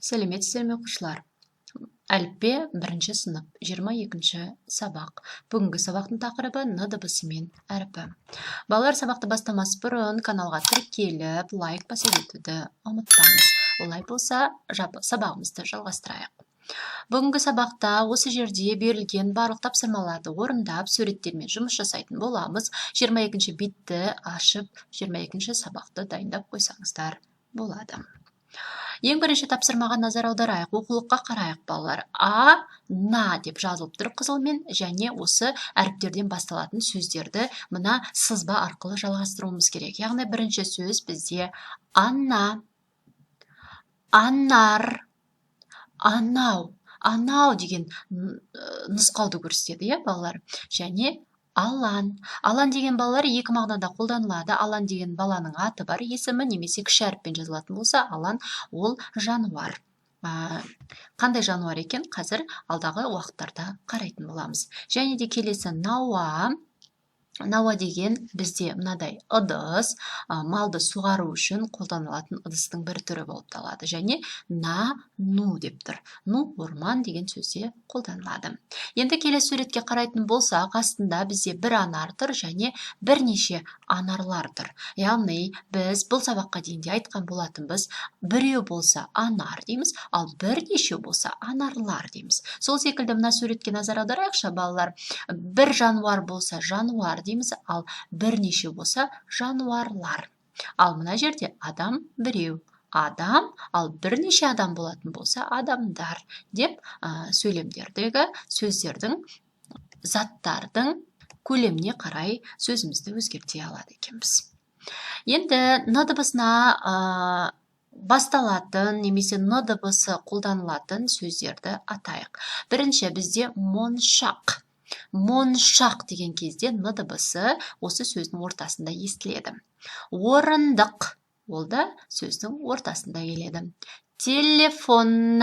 Сәлеметсіздер ме, оқушылар! Әліппе, бірінші сынып, 22-ші сабақ. Бүгінгі сабақтың тақырыбы: Н дыбысы мен әрпі. Балалар, сабақты бастамас бұрын каналға тіркеліп, лайк баса кетуді ұмытпаңыз. Олай болса, сабағымызды жалғастырайық. Бүгінгі сабақта осы жерде берілген барлық тапсырмаларды орындап, суреттермен жұмыс жасайтын боламыз. 22 бетті ашып, 22 сабақты дайындап қойсаңыздар болады. Ең бірінші тапсырмаға назар аударайық, оқулыққа қарайық, балалар. А, на деп жазылып тұр қызылмен, және осы әріптерден басталатын сөздерді мына сызба арқылы жалғастыруымыз керек. Яғни бірінші сөз бізде ана, анар, анау. Анау деген нұсқауды көрсетеді, иә, балалар? Және алан. Алан деген, балалар, екі мағынада қолданылады. Алан деген баланың аты бар, есімі, немесе кіші әріппен жазылатын болса, алан ол жануар. Қандай жануар екен, қазір алдағы уақыттарда қарайтын боламыз. Және де келесі науа. Науа деген бізде мынадай ыдыс, малды суғару үшін қолданылатын ыдыстың бір түрі болып табылады. Және на, ну деп тұр. Ну орман деген сөзде қолданылады. Енді келесі суретке қарайтын болсақ, астында бізде бір анар тұр және бірнеше анарлар тұр. Яғни біз бұл сабаққа дейін де айтқан болатынбыз: біреу болса, анар дейміз, ал бірнешеу болса, анарлар дейміз. Сол секілді мына суретке назар аударайықшы, балалар. Бір жануар болса, жануар дейміз, ал бірнеше болса, жануарлар. Ал мына жерде адам біреу, адам, ал бірнеше адам болатын болса, адамдар деп сөйлемдердегі сөздердің, заттардың көлеміне қарай сөзімізді өзгерте алады екенбіз. Енді н дыбысына басталатын немесе н дыбысы қолданылатын сөздерді атайық. Бірінші бізде моншақ. Моншақ деген кезде н дыбысы осы сөздің ортасында естіледі. Орындық, ол да сөздің ортасында келеді. Телефон,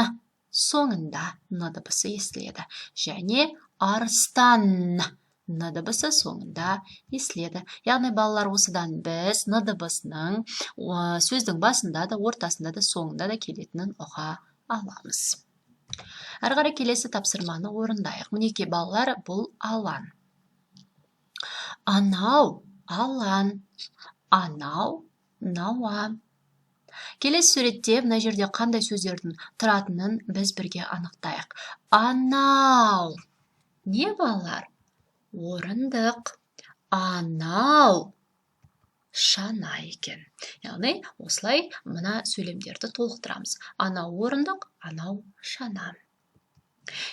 соңында н дыбысы естіледі. Және арыстан, н дыбысы соңында естіледі. Яғни, балалар, осыдан біз н дыбысының сөздің басында да, ортасында да, соңында да келетінін ұға аламыз. Әрі қарай келесі тапсырманы орындайық. Мінекей, балалар, бұл алан. Анау алан, анау науа. Келесі суретте мына жерде қандай сөздердің тұратынын біз бірге анықтайық. Анау не, балалар? Орындық. Анау шана екен. Яғни осылай мына сөйлемдерді толықтырамыз: анау орындық, анау шана.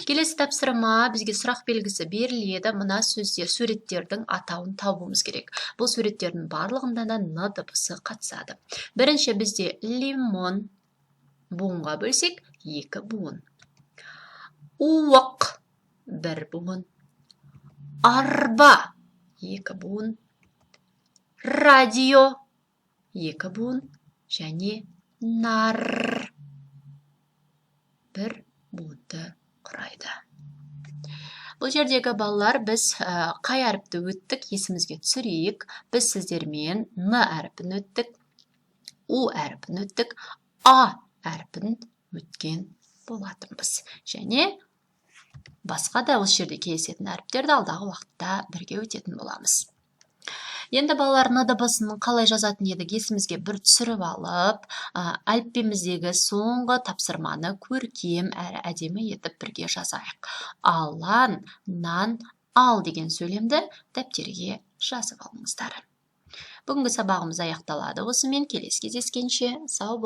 Келесі тапсырма: бізге сұрақ белгісі беріледі. Мына сөздер, суреттердің атауын табуымыз керек. Бұл суреттердің барлығында да н дыбысы қатысады. Бірінші бізде лимон, буынға бөлсек, екі буын. Уық, бір буын. Арба, екі буын. Радио, екі буын. Және нар бір буынды құрайды. Бұл жердегі, балалар, біз қай әріпті өттік, есімізге түсірейік. Біз сіздермен н әрпін өттік, у әрпін өттік, а әрпін өткен болатынбыз. Және басқа да осы жерде кездесетін әріптерді алдағы уақытта бірге өтетін боламыз. Енді, балалар, н дыбысын қалай жазатын едік, есімізге бір түсіріп алып, әліппеміздегі соңғы тапсырманы көркем әрі әдемі етіп бірге жазайық. Алан, нан, ал деген сөйлемді дәптерге жазып алыңыздар. Бүгінгі сабағымыз аяқталады осымен. Келесі кездескенше сау.